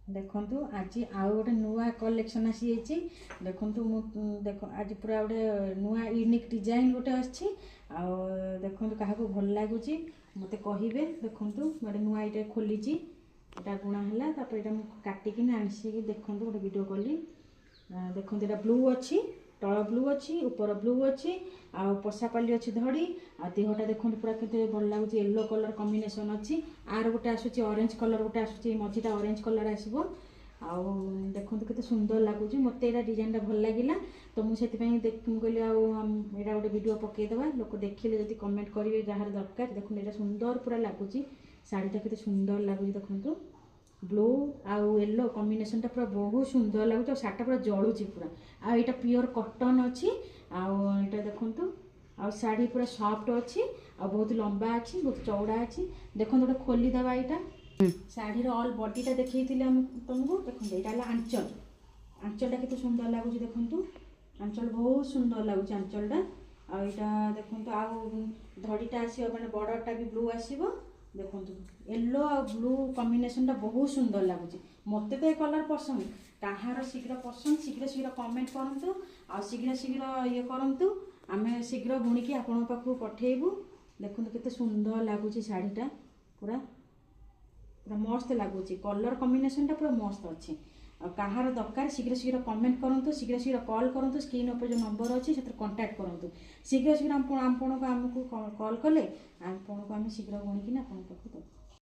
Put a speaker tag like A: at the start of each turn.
A: ଦେଖନ୍ତୁ, ଆଜି ଆଉ ଗୋଟେ ନୂଆ କଲେକ୍ସନ୍ ଆସିଯାଇଛି। ଦେଖନ୍ତୁ, ମୁଁ ଦେଖ, ଆଜି ପୁରା ଗୋଟେ ନୂଆ ୟୁନିକ୍ ଡିଜାଇନ୍ ଗୋଟେ ଆସିଛି। ଆଉ ଦେଖନ୍ତୁ, କାହାକୁ ଭଲ ଲାଗୁଛି ମୋତେ କହିବେ। ଦେଖନ୍ତୁ, ଗୋଟେ ନୂଆ ଏଇଟା ଖୋଲିଛି। ଏଇଟା ବୁଣା ହେଲା, ତାପରେ ଏଇଟା ମୁଁ କାଟିକିନା ଆଣିକି ଦେଖନ୍ତୁ ଗୋଟେ ଭିଡ଼ିଓ କଲି। ଦେଖନ୍ତୁ, ଏଇଟା ବ୍ଲୁ ଅଛି, ତଳ ବ୍ଲୁ ଅଛି, ଉପର ବ୍ଲୁ ଅଛି, ଆଉ ପଶାପାଲି ଅଛି ଧଡ଼ି। ଆଉ ଦେହଟା ଦେଖନ୍ତୁ, ପୁରା କେତେ ଭଲ ଲାଗୁଛି। ୟେଲୋ କଲର୍ କମ୍ବିନେସନ୍ ଅଛି। ଆର ଗୋଟେ ଆସୁଛି, ଅରେଞ୍ଜ କଲର୍ ଗୋଟେ ଆସୁଛି, ମଝିଟା ଅରେଞ୍ଜ କଲର୍ ଆସିବ। ଆଉ ଦେଖନ୍ତୁ, କେତେ ସୁନ୍ଦର ଲାଗୁଛି। ମୋତେ ଏଇଟା ଡିଜାଇନଟା ଭଲ ଲାଗିଲା, ତ ମୁଁ ସେଥିପାଇଁ ମୁଁ କହିଲି ଆଉ ଏଇଟା ଗୋଟେ ଭିଡ଼ିଓ ପକେଇଦେବା। ଲୋକ ଦେଖିଲେ ଯଦି କମେଣ୍ଟ କରିବେ ଯାହାର ଦରକାର। ଦେଖନ୍ତୁ, ଏଇଟା ସୁନ୍ଦର ପୁରା ଲାଗୁଛି। ଶାଢ଼ୀଟା କେତେ ସୁନ୍ଦର ଲାଗୁଛି ଦେଖନ୍ତୁ। ବ୍ଲୁ ଆଉ ୟେଲୋ କମ୍ବିନେସନଟା ପୁରା ବହୁତ ସୁନ୍ଦର ଲାଗୁଛି, ଆଉ ଶାଢ଼ୀଟା ପୁରା ଜଳୁଛି ପୁରା। ଆଉ ଏଇଟା ପିଓର କଟନ୍ ଅଛି। ଆଉ ଏଇଟା ଦେଖନ୍ତୁ, ଆଉ ଶାଢ଼ୀ ପୁରା ସଫ୍ଟ ଅଛି, ଆଉ ବହୁତ ଲମ୍ବା ଅଛି, ବହୁତ ଚଉଡ଼ା ଅଛି। ଦେଖନ୍ତୁ, ଗୋଟେ ଖୋଲିଦେବା ଏଇଟା। ଶାଢ଼ୀର ଅଲ୍ ବଡିଟା ଦେଖେଇଥିଲି ଆମେ ତମକୁ। ଦେଖନ୍ତୁ, ଏଇଟା ହେଲା ଆଞ୍ଚଲ। ଆଞ୍ଚଲଟା କେତେ ସୁନ୍ଦର ଲାଗୁଛି ଦେଖନ୍ତୁ। ଆଞ୍ଚଲ ବହୁତ ସୁନ୍ଦର ଲାଗୁଛି ଆଞ୍ଚଲଟା। ଆଉ ଏଇଟା ଦେଖନ୍ତୁ, ଆଉ ଧଡ଼ିଟା ଆସିବ, ମାନେ ବର୍ଡ଼ରଟା ବି ବ୍ଲୁ ଆସିବ। ଦେଖନ୍ତୁ, ୟେଲୋ ଆଉ ବ୍ଲୁ କମ୍ବିନେସନଟା ବହୁତ ସୁନ୍ଦର ଲାଗୁଛି। ମୋତେ ତ ଏ କଲର୍ ପସନ୍ଦ। କାହାର ଶୀଘ୍ର ପସନ୍ଦ, ଶୀଘ୍ର ଶୀଘ୍ର କମେଣ୍ଟ କରନ୍ତୁ ଆଉ ଶୀଘ୍ର ଶୀଘ୍ର ଇଏ କରନ୍ତୁ। ଆମେ ଶୀଘ୍ର ବୁଣିକି ଆପଣଙ୍କ ପାଖକୁ ପଠେଇବୁ। ଦେଖନ୍ତୁ, କେତେ ସୁନ୍ଦର ଲାଗୁଛି ଶାଢ଼ୀଟା। ପୁରା ପୁରା ମସ୍ତ ଲାଗୁଛି। କଲର୍ କମ୍ବିନେସନଟା ପୁରା ମସ୍ତ ଅଛି। ଆଉ କାହାର ଦରକାର, ଶୀଘ୍ର ଶୀଘ୍ର କମେଣ୍ଟ କରନ୍ତୁ, ଶୀଘ୍ର ଶୀଘ୍ର କଲ୍ କରନ୍ତୁ। ସ୍କ୍ରିନ୍ ଉପରେ ଯେଉଁ ନମ୍ବର ଅଛି, ସେଥିରେ କଣ୍ଟାକ୍ଟ କରନ୍ତୁ। ଶୀଘ୍ର ଶୀଘ୍ର ଆପଣ ଆପଣଙ୍କୁ ଆମକୁ କଲ୍ କଲେ ଆପଣଙ୍କୁ ଆମେ ଶୀଘ୍ର ବୁଣିକିନା ଆପଣଙ୍କ ପାଖକୁ ଦେବୁ।